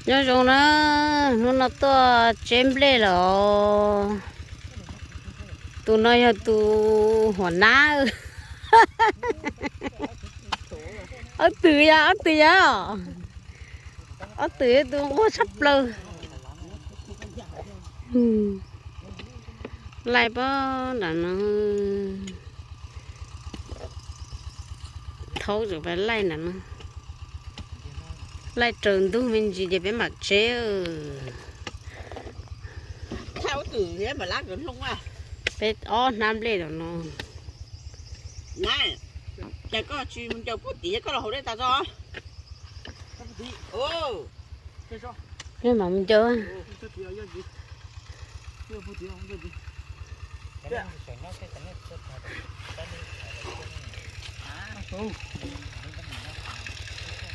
Nyob zoo na, hnub no tuaj tseb nplej los. Tus no yog tus huam nab. Ob tug yog, ob tug yog, ob tug yog tus nquag tshaj plaws. Laij pob nram no. Thaub tseem pab laij nram no. Laij raws ntug me ntsis ces peb mam tseb. Peb ob hnab nplej tom no. Peb mam mus ncaws.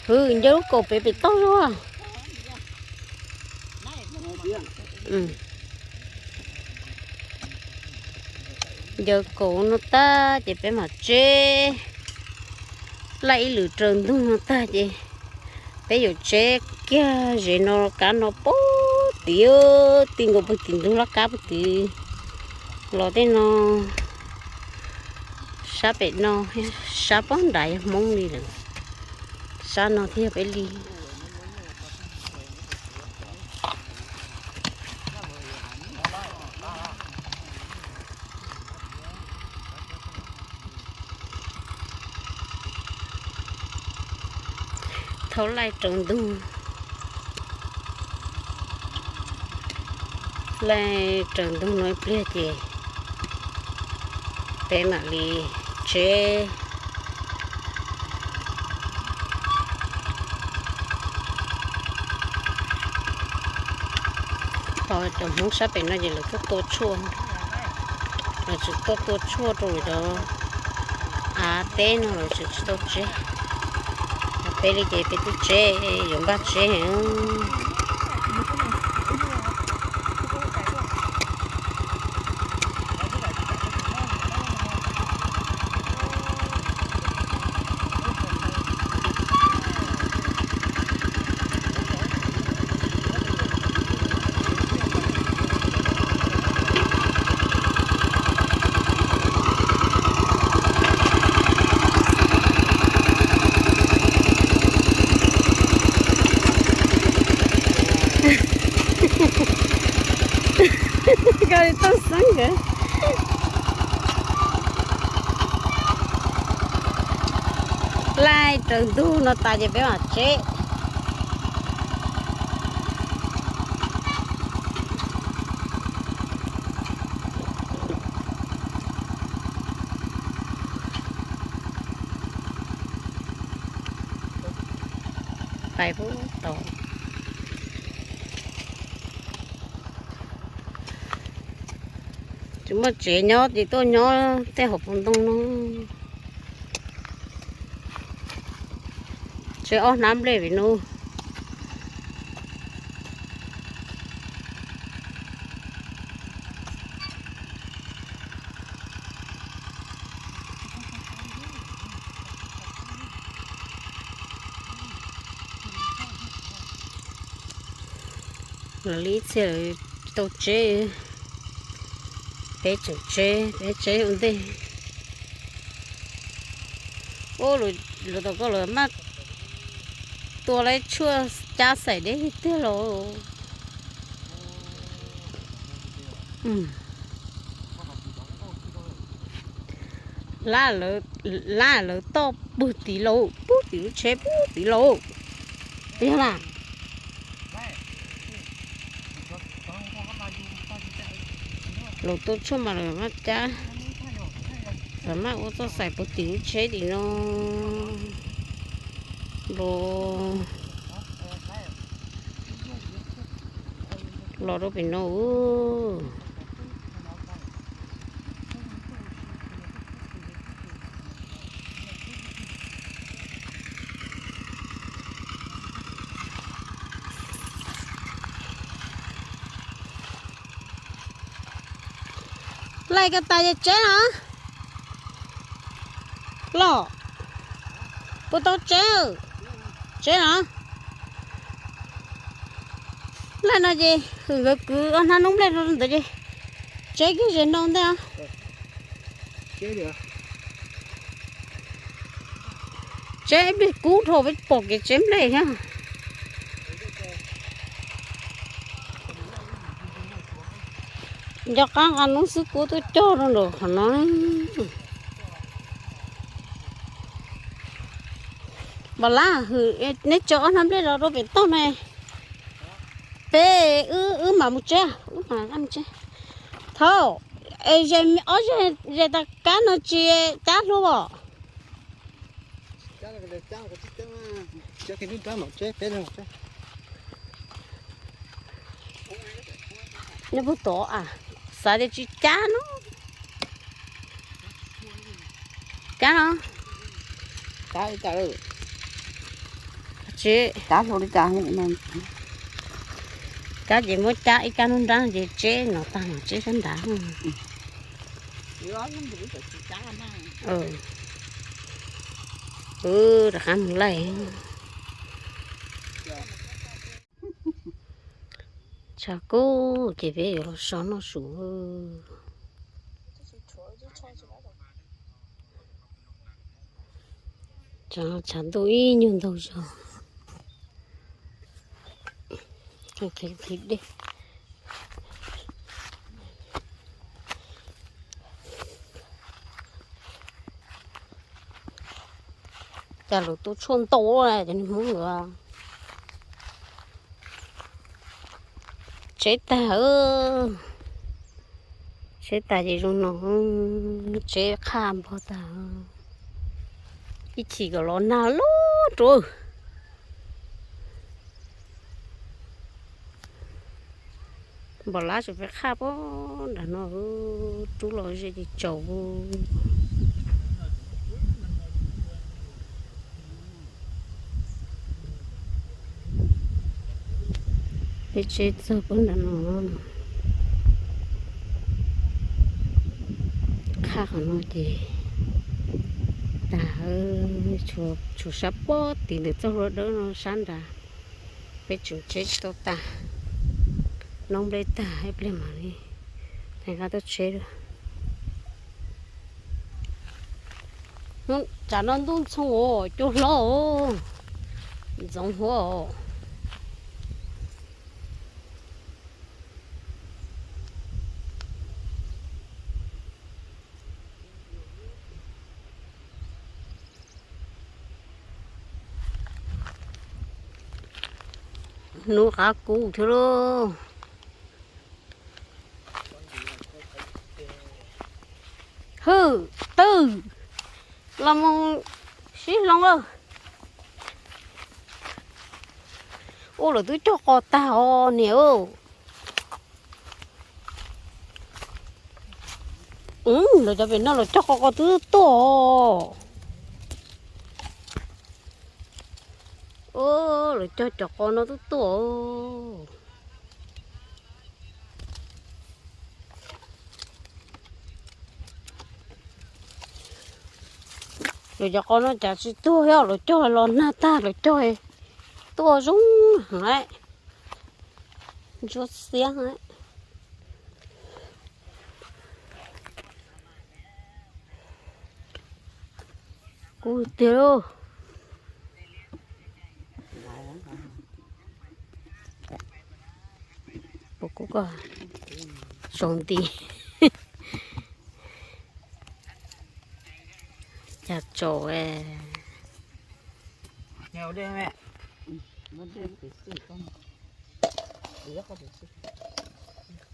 Hwv, ncaws lub kaum pem pem toj zuag. Ncaws kaum no tag ces peb mam tseb. Laij ib lwm raws ntug no tag ces peb yuav tseb kiag zem no, kab no puag tim, ti nkaus puag tim ntug laj kab puag tim los tej no. Sab pem no, sab pob nrad yog Hmoob li lawm, sab no thiaj yog peb li. Thaub laij raws ntug, laij raws ntug no ib pliag ces peb mam li tseb. Ho cov Hmoob sab pem no ces lawv tuaj tua tshuaj, lawv tsis tuaj tua tshuaj rau lawv cov av teb no, lawv tsis tau tseb. Peb li ces peb twb tseb, yuav npaj tseb. Koj li toj xeeb nkawd. Laij raws ntug no tas ces peb mam tseb. Pais pub tau. Tsis muaj tsev nyob ces tuaj nyob tej hauv paus ntoo no. Tseb ob hnab nplej vim no. Lawv li ib txhia lawv tsis tau tseb, peb tseem tseb, peb tseb ua ntej. Ub, lawv tom koj lawv maj tua lawv tshuaj cab xaim deb tiag tiag los. Lab lawv toj puag tid lauj, puag tim lub tsheb puag tid lauj. Yog na, lawv tua tshuaj mas lawv maj cab, lawv maj ua txoj xaim puag tim lub tsheb tim no los, los rau pem no. Laij ko tas yog tseb no los, puas tau tseb? Tseb no. Nplej no ces hwm nkawd kwv ob hnab noob nplej rau ntawd ces tseb kiag ze no ntej. Tseb ib pliag kub dhau peb pom kev tseb nplej thiab. Nco qab nqa noob xwb kub tuaj cog rau nraum qhov no. Npam Lab, hwm neb tso ob hnab nplej los rau pem toj na. Peb wb mam mus tseb, wb mam mus tseb. Thaum es ob ze, ze tas kab no tsis cab hlua os. Nej puag tod a, xav tias tsis cab no. Cab no. Tsis, cab ces muab cab ib kab nruab nrab ces tseb no tag mas tseb sab nrad. Rov qab mus laij. Tshav kub ces peb yuav los so noj su. Tshav ntuj ib nyuag ntau zog. Qhib dej. Cas lawv tu tshuaj ntau cov niag Hmoob lawm. Tseb tag, tseb tag ces zoo no, tseb qhaj npog tag. Ib chim kom los nag loj rau. Npam Lab tseem peb qhaj pob nram no, rub los ze ces tsaus. Peb tseb txog pob nram no, qhaj qhov no ces tag, tshuav sab pob tim ntawm txoj hlua dawb no sab nrad. Peb tseem tseb tsis tau tag, noob nplej tag ib pliag mam li nqa tuaj tseb. Tsam no ntuj ntxhoo os, cua hlob os, ntxoov huab os. Hnub qab kub thiab lauj. Hwm, twb los mus sib hloov lawm. Ua lawv twb cog qos tag os niam. Lawv cov pem no lawv cog qos qos twb tuaj os. Lawv cog cov qos no twb tuaj. Lawv cov qos no cas tsis tuaj thiab, lawv cog los nag tag lawv cog tuaj zoo lawm. Ntsuab xiab. Kub tiag lauj. Puas kub ko? Tsaus nti. Cas tsaus.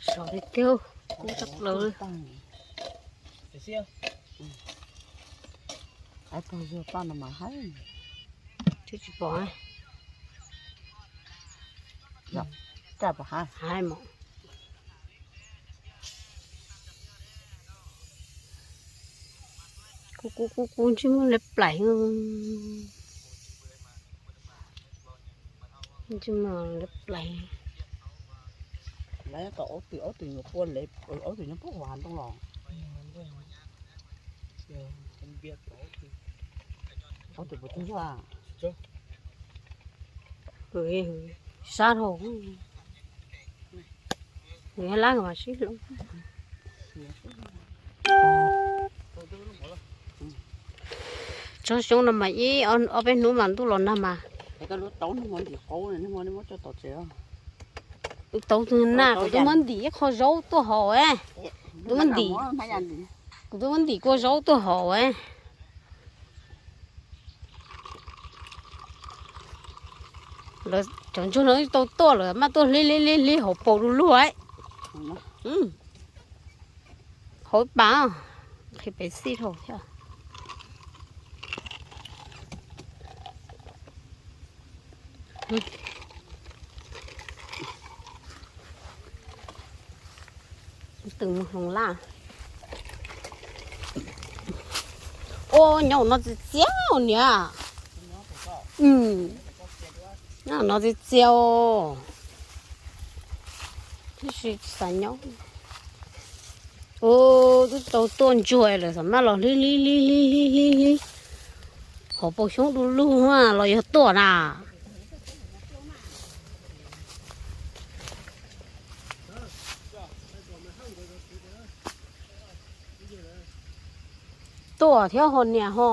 Sov tiag tiag, kub tshaj plaws li. Twb tsis pom. Haib mos. Kub kub kub kub ntsej muag lawv plaim. Ntsej muag lawv plaim. Lawv tau ob tug, ob tug nyuam qhuav, ob tug nyob pub hav ntoo los. Ob tug puas tug zog? Sab dhau. Lab mas sib hlub. Tsob xyoob no mas ib ob peb hnub mas ntuj los nag mas. Tau tus nag kuv twb muab ntim ib qho zaub tuaj haus. Kuv twb muab ntim kua zaub tuaj haus. Cov ntsuag no tau tuaj lawm maj tuaj hlib hlib hlib hlib hauv paus du lug. Hauv pas, qhia pem xij dhau thiab. Tus mus hloov laj. Ua nyob no txias txias niam. Nyob no txias txias. Tab sis xav nyob. Twb tau tuaj ntsuag lawm xav maj los hlib hlib hlib hlib hlib hlib. Hauv paus xyoob du lug los yog tuaj na. Tuaj thiab ho niam ho.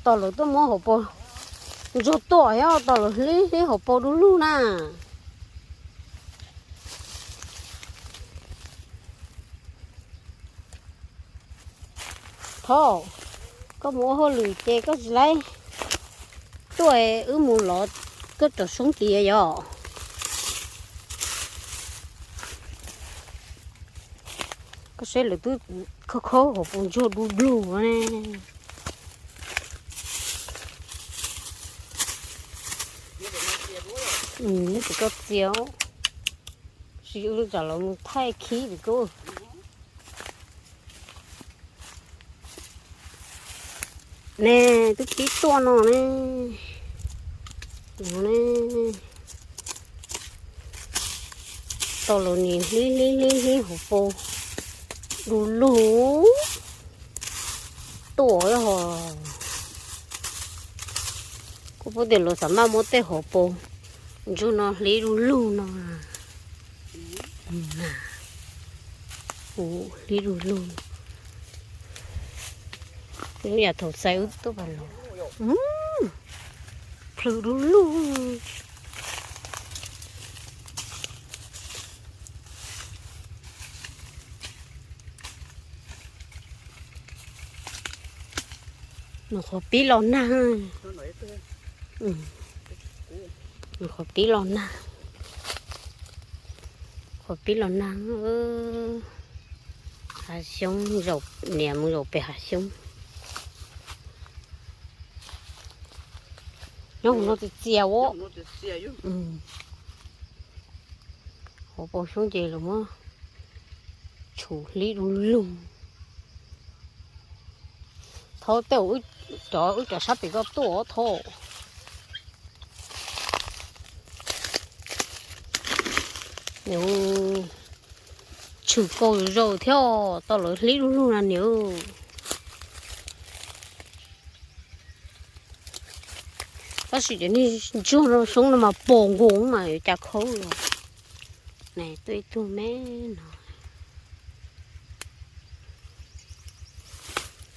Tos lawv tuaj muab hauv paus ntsuag tuaj thiab tos lawv hlib hlib hauv paus du lug na. Thaub, koj mus ua hauj lwm ces koj tsis laib tuaj, wb mus los koj rov soob tias yog. Koj saib lawv twb khaub khaub hauv paus ntsuag du lug ne. Neb tsis koj txias, sis wb tsam los mus thaij khib tim kub. Ne, twb pib tuaj no ne. Tau los nim hlib hlib hlib hlib hauv paus du lug tuaj ho. Kuv paub tias lawv xav maj muab tej hauv paus ntsuag no hlib du lug no. Hlib du lug. Yam thaum xais wb tuaj pas los plhws du lug. Nws qhuav pib los nag. Nws qhuav pib los nag. Qhuav pib los nag. Hav xyoob zaum, niam mus zaum pem hav xyoob. Nyob hauv no txias txias ua. Hauv paus xyoob ces los muab tshum hlib du lug. Thaub, tej zaum cov wb cov sab pem koj tuaj thaub. Tshwm kaus zaus thiab tau lawv hlib du lug na niam. Tab sis cov niag ntsuag no xyoob no mas pos nkoos mas yuav cas khaub los. Tuaj ib tug me no.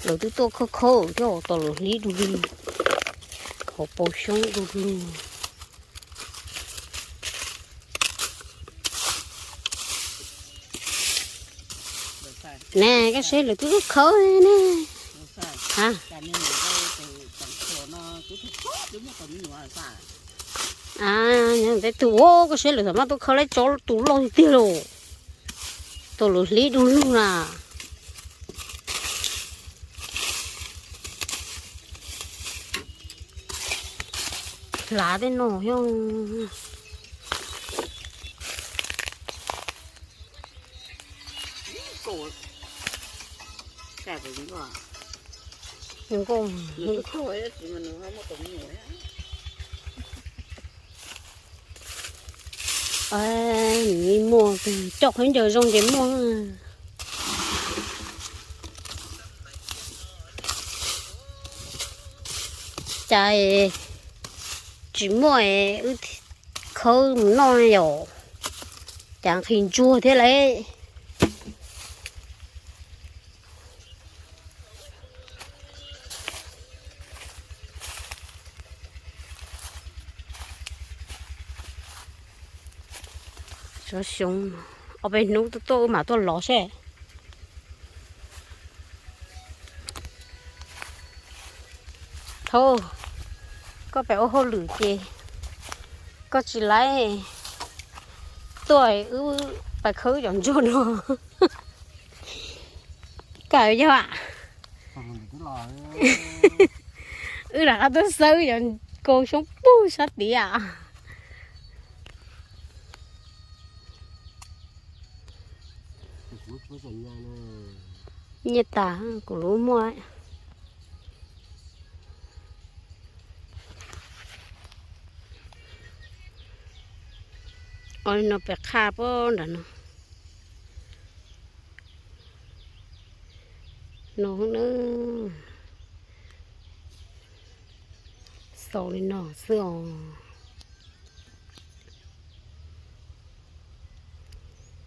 Lawv twb tuaj khaub khaub thiab tau lawv hlib du lug, hauv paus xyoob du lug. Ne, koj saib lawv twb tuaj khawb ne. Ha, peb tug ua, koj saib lawv txawm maj tuaj khawb lawm tso tus loj tiag tiag lauj. Tau lawv hlib du lug na. Hlav tej no thiab. Zoo nkauj. Muaj, coj qhov ncaws zoo ces muaj. Cas tsis muaj, wb khawb mus noj yom. Cas nqhis ntsuag thiab lauj. Xyov xyoo ob peb hnub tuaj tuaj wb mam tuaj lov seb. Thaum koj pem ua hauj lwm ces koj tsis laib tuaj, wb pais khawb cov ntsuag no. Kawm yog wb lam qab tuaj xawb cov kaus xyoob pug sab tid. Nyiaj tas, kuv lub muaj. Ua li no pem qhaj puag nram no. No na, xaus li no xwb os.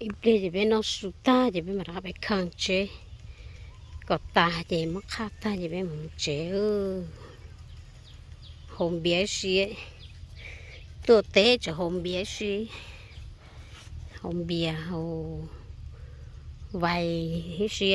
Ib pliag ces peb noj su tag ces peb mam rov qab pem khaws tsev, kom tas ces muab qhaj tag ces peb mam mus tsev. Haus npias si, tuaj teb tseem haus npias si, haus npias haus vais ib si.